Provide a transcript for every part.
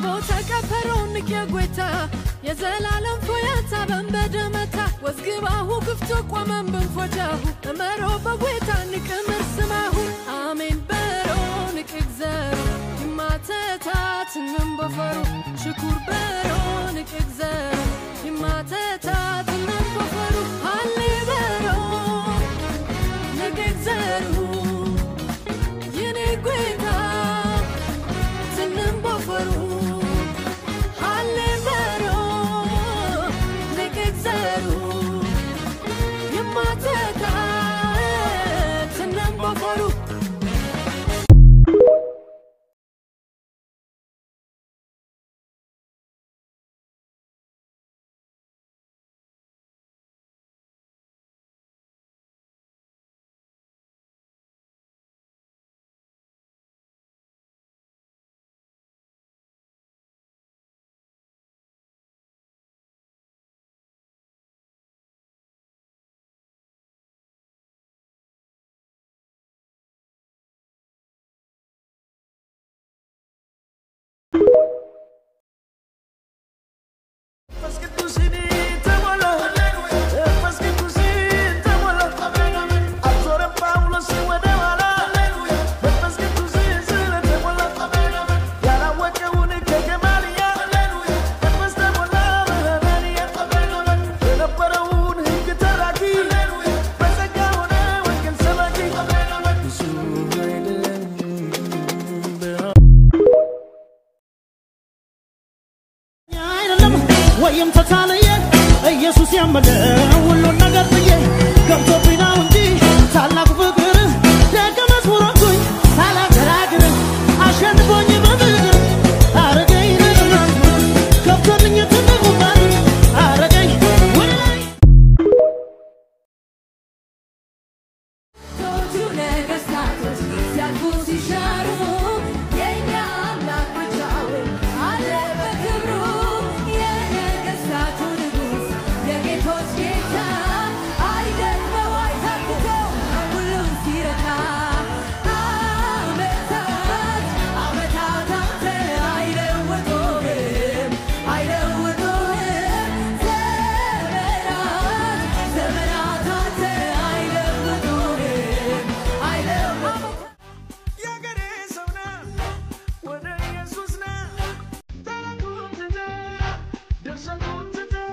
ተቦተ ቀፈሮ ንቅ የጎይታ የዘላለም ፎያታ በንበደመታ ወዝግባሁ ክፍቶ ቆመን ብንፎጃሁ እመሮ በጎይታ ንቅምር ስማሁ አሜን በሮ ንቅ እግዚአብሔር ይማተታትንም በፈሩ ሽኩር በሮ ንቅ እግዚአብሔር ይማተታትንም በፈሩ ሃሌ በሮ ንቅ እግዚአብሔር የኔ ጎይታ ትንም በፈሩ ሃሌ በሮ ንቅ እግዚአብሔር ይማተታትንም በፈሩ ወይም ተታለየ ኢየሱስ ያመለ ሁሉ ነገር ጥዬ ገብቶብኝ ነው እንጂ ታላቁ ፍቅር ደቀ መዝሙሮቹኝ ሳላገራግር አሸንፎኝ በፍቅር አረገኝ ነገር ከፍቶልኝ ትልቁ በር አረገኝ ወላይ ቶቱ ነገስታቶች ሲያልፉ ሲሻሩ የኛ አምላክ ብቻውን አለ በክብሩ የነገስታቱ ንጉስ የጌቶች ጌታ አይደክመው አይታክተው ሁሉን ሲረታ ዓመታት ዓመታት አንተ አይለውጡህም አይለውጡህም ዘመናት ዘመናት አንተ አይለውጡህም አይለውጡህም የአገሬ ሰው ና ወደ ኢየሱስ ና ታሪኩን ትተህ ድርሰቱን ትተህ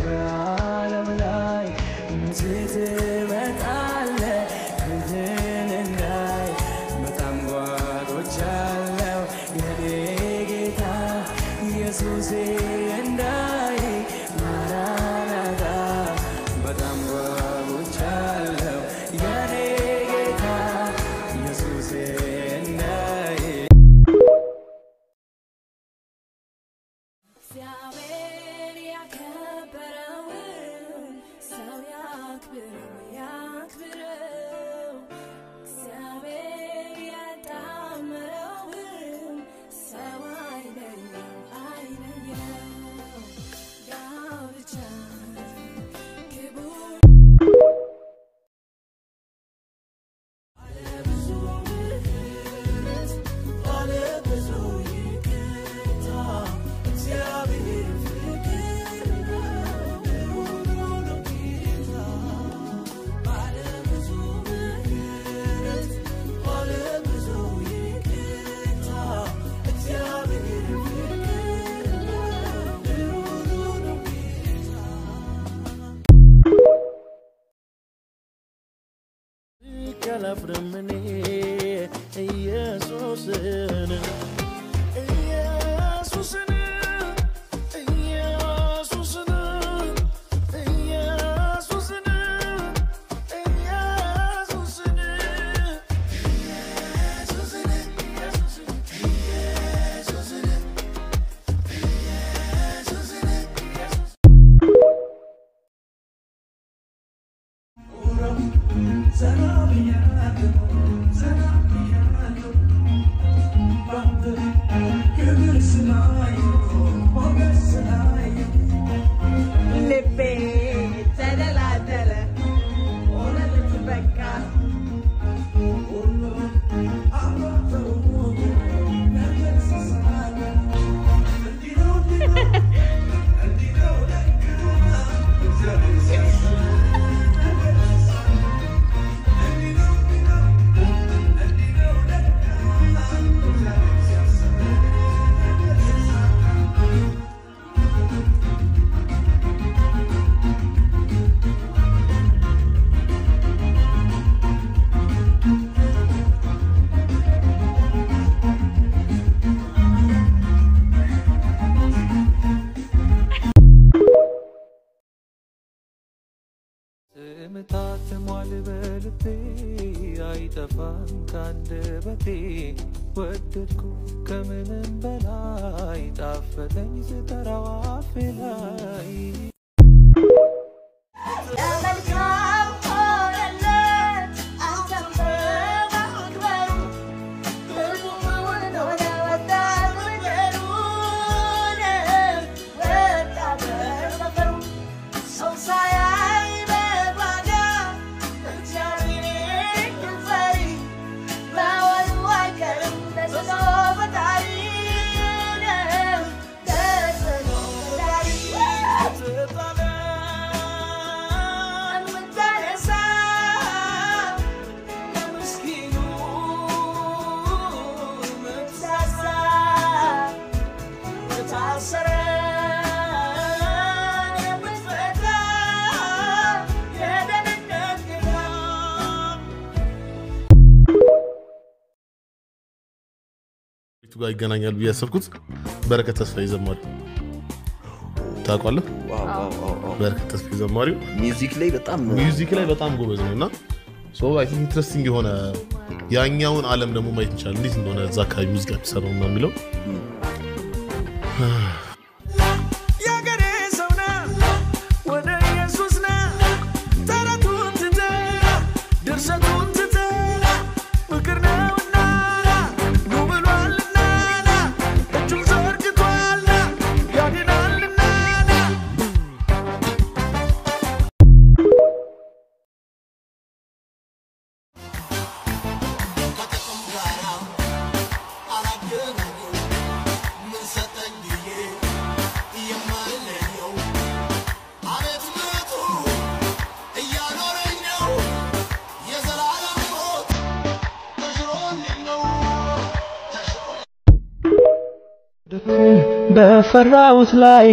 በዓለም ላይ ስትመጣለህ ፊትህን እንዳይ በጣም ጓጉቻለሁ የኔ ጌታ ኢየሱሴ እንዳይ ማራናታ በጣም ጓጉቻለሁ የኔ ጌታ ኢየሱሴ እንዳይ እግዚአብሔር ያከበረውን ሰው ያክብረው ያክብረው እግዚአብሔር ያጣመረውን ሰው አይለየው አይለየው ጋብቻ ክቡር ባለብዙ ምሕረት ባለብዙ ይቅርታ እግዚአብሔር ፍቅር ነው ሩሩ ነው ጌታ። ቃል በልቤ አይጠፋም ካንደበቴ ወደድኩ ከምንም በላይ ጣፈጠኝ ስጠራው አፌ ላይ መልካም ሆነለት አንተም በማክበሩ ትርጉሙን ሆነ ወጣ ነገሩን ወጣ በሰፈሩ ሰው ሳያይ በጓዳ እግዚአብሔርን ፈሪ መሆኑ አይቀርም ተጽዕኖ ፈጣሪ ነው ተጽዕኖ ፈጣሪ የምታነሳ ለምስኪኑ የምትሳሳ የታሰረን የምትፈታ የደህንነት ጌታ። ቤቱ ጋር ይገናኛል ብዬ ያሰብኩት በረከት ተስፋዬ ዘማሪ ታውቀዋለህ? በረከት ተስፋዬ ዘማሪው music ላይ በጣም music ላይ በጣም ጎበዝ ነው እና so I think interesting የሆነ ያኛውን ዓለም ደግሞ ማየት እንችላለን፣ እንዴት እንደሆነ እዛ አካባቢ ሙዚቃ የሚሰራው እና የሚለው። የአገሬ ሰው ና ወደ ኢየሱስ ና ተረቱን ትተህ ድርሰቱን ትተህ ምክር ነውና ኑ ብሏልና እጁን ዘርግቷልና ያድናልና። ከጥቅም ጋራ አላገናኘው ምን ሰጠኝ ብዬ የማልለየው አቤት ምሕረቱ እያኖረኝ ነው የዘላለም ሞት ተሽሮልኝ ነው በፈራሁት ላይ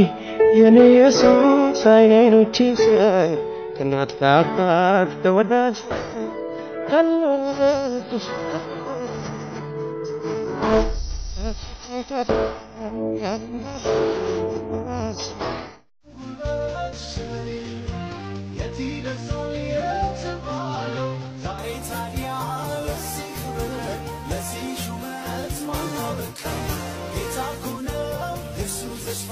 የኔ ኢየሱስ አይን አይኖቼ ሲያይ ከእናት ከአባት ከወዳጅ ካለሁት የት ይደርሳል የተባለው ዛሬ ታዲያ ለዚህ ክብር ለዚህ ሹመት ማን አበቃው? ጌታ እኮ ነው የእሱ ተስፋ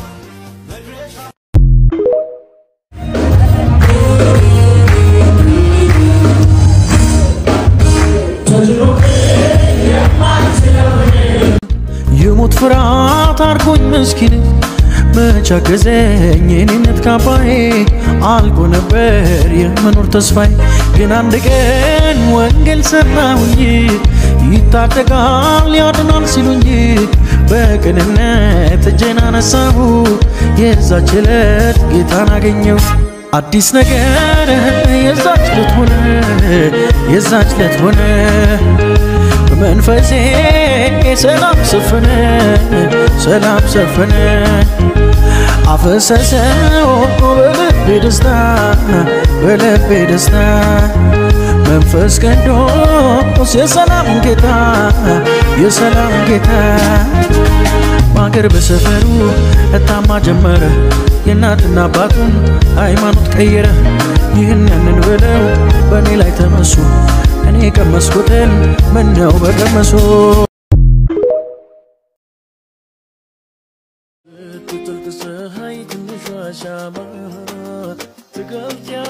መድረሻ። የሞት ፍርሃት አርጎኝ ምስኪን መች አገዘኝ የኔነት ካባዬ አልቆ ነበር የመኖር ተስፋዬ። ግን አንድ ቀን ወንጌል ሰማሁኝ ይታደጋል ያድናል ሲሉኝ በቅንነት እጄን አነሳሁ የዛች ዕለት ጌታን አገኘው። አዲስ ነገር የዛች ዕለት ሆነ የዛች ዕለት ሆነ በመንፈሴ ሰላም ሰፈነ ሰላም ሰፈነ አፈሰሰው በልቤ ደስታ በልቤ ደስታ መንፈስ ቅዱስ የሰላም ጌታ የሰላም ጌታ። በአገር በሰፈሩ እታማ ጀመረ የእናትና አባቱን ሃይማኖት ቀየረ። ይህን ያንን ብለው በእኔ ላይ ተነሱ እኔ የቀመስኩትን ምነው በቀመሱ። ስትጠልቅ ፀሐይ ትንሿ ሻማ ትገልጫለሽ።